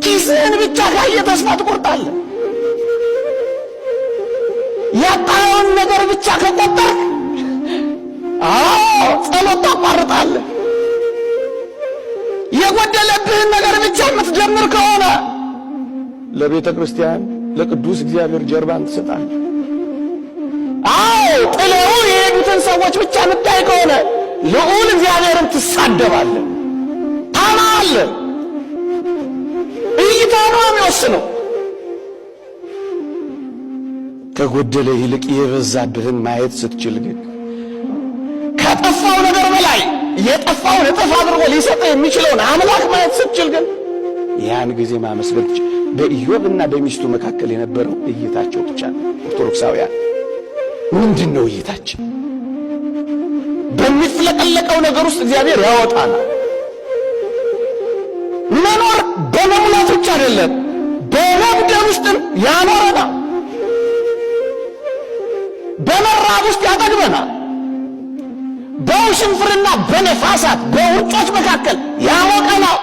ኪስህን ብቻ ካየ ተስፋ ትቆርጣለህ። ያጣኸውን ነገር ብቻ ከቆጠርክ፣ አዎ፣ ጸሎት ታቋርጣለህ። የጎደለብህን ነገር ብቻ የምትደምር ከሆነ ለቤተ ክርስቲያን፣ ለቅዱስ እግዚአብሔር ጀርባን ትሰጣለህ። አዎ፣ ጥለው የሄዱትን ሰዎች ብቻ የምታይ ከሆነ ልዑል እግዚአብሔርን ትሳደባለህ፣ ታማለህ። እይታ ነው የሚወስነው። ከጎደለ ይልቅ የበዛብህን ማየት ስትችል ግን፣ ከጠፋው ነገር በላይ የጠፋውን እጥፍ አድርጎ ሊሰጥህ የሚችለውን አምላክ ማየት ስትችል ግን ያን ጊዜ ማመስገን ትችል። በኢዮብና በሚስቱ መካከል የነበረው እይታቸው ብቻ ነው። ኦርቶዶክሳውያን፣ ምንድን ነው እይታችን? በሚፍለቀለቀው ነገር ውስጥ እግዚአብሔር ያወጣናል። መኖር በመሙላት ብቻ አይደለም፣ በመጉደል ውስጥም ያኖረናል። በመራብ ውስጥ ያጠግበናል። በውሽንፍርና በነፋሳት በውርጮች መካከል ያሞቀናል።